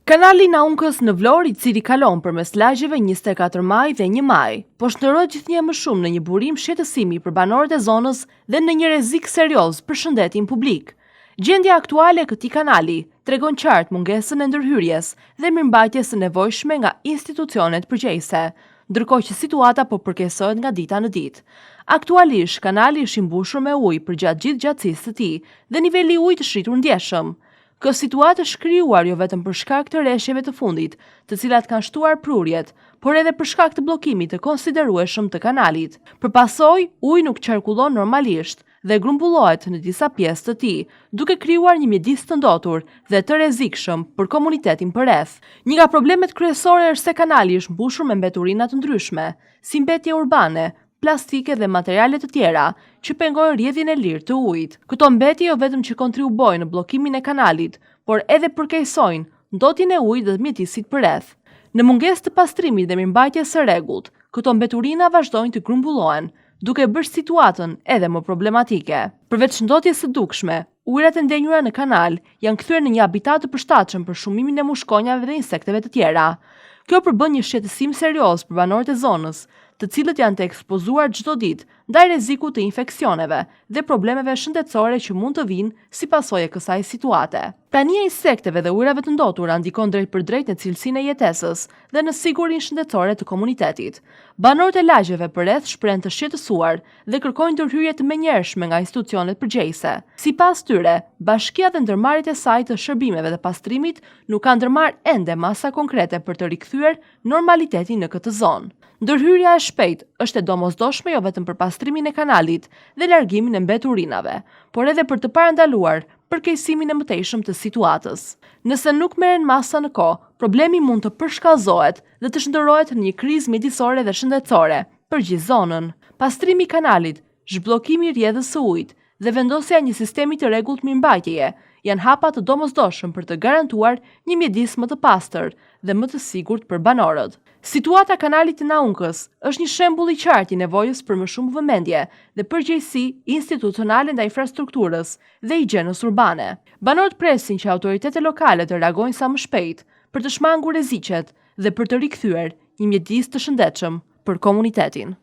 Kanali i Naunkës në Vlorë, i cili kalon përmes lagjeve 24 Maj dhe 1 Maj, po shndërrohet gjithnjë e më shumë në një burim shqetësimi për banorët e zonës dhe në një rrezik serioz për shëndetin publik. Gjendja aktuale e këtij kanali tregon qartë mungesën e ndërhyrjes dhe mirëmbajtjes së nevojshme nga institucionet përgjegjëse, ndërkohë që situata po përkeqësohet nga dita në ditë. Aktualisht, kanali është i mbushur me ujë përgjatë gjithë gjatësisë së tij dhe niveli i ujit është rritur ndjeshëm. Kjo situatë është krijuar jo vetëm për shkak të reshjeve të fundit, të cilat kanë shtuar prurjet, por edhe për shkak të bllokimit të konsiderueshëm të kanalit. Për pasojë, uji nuk qarkullon normalisht dhe grumbullohet në disa pjesë të tij, duke krijuar një mjedis të ndotur dhe të rrezikshëm për komunitetin përreth. Një nga problemet kryesore është se kanali është mbushur me mbeturina të ndryshme, si mbetje urbane, plastike dhe materiale të tjera që pengojnë rrjedhjen e lirë të ujit. Këto mbetje jo vetëm që kontribuojnë në bllokimin e kanalit, por edhe përkeqësojnë ndotjen e ujit dhe mjedisit përreth. Në mungesë të pastrimit dhe mirëmbajtjes së rregullt, këto mbeturina vazhdojnë të grumbullohen, duke bërë situatën edhe më problematike. Përveç ndotjes së dukshme, ujërat e ndenjura në kanal janë kthyer në një habitat të përshtatshëm për shumimin e mushkonjave dhe insekteve të tjera. Kjo përbën një shqetësim serioz për banorët e zonës, të cilët janë të ekspozuar çdo ditë ndaj rrezikut të infeksioneve dhe problemeve shëndetësore që mund të vijnë si pasojë e kësaj situate. Prania e insekteve dhe ujërave të ndotura ndikon drejtpërdrejt në cilësinë e jetesës dhe në sigurinë shëndetësore të komunitetit. Banorët e lagjeve përreth shprehen të shqetësuar dhe kërkojnë ndërhyrje të menjëhershme nga institucionet përgjegjëse. Sipas tyre, bashkia dhe ndërmarrjet e saj të shërbimeve dhe pastrimit nuk kanë ndërmarrë ende masa konkrete për të rikthyer normalitetin në këtë zonë. Ndërhyrja e shpejtë është e domosdoshme jo vetëm për pastrimin e kanalit dhe largimin e mbeturinave, por edhe për të parandaluar përkeqësimin e mëtejshëm të situatës. Nëse nuk merren masa në kohë, problemi mund të përshkallëzohet dhe të shndërrohet në një krizë mjedisore dhe shëndetësore për gjithë zonën. Pastrimi i kanalit, zhbllokimi i rrjedhës së ujit dhe vendosja e një sistemi të rregullt mirëmbajtjeje janë hapa të domosdoshëm për të garantuar një mjedis më të pastër dhe më të sigurt për banorët. Situata e kanalit të Naunkës është një shembull i qartë i nevojës për më shumë vëmendje dhe përgjegjësi institucionale ndaj infrastrukturës dhe higjienës urbane. Banorët presin që autoritetet lokale të reagojnë sa më shpejt për të shmangur rreziqet dhe për të rikthyer një mjedis të shëndetshëm për komunitetin.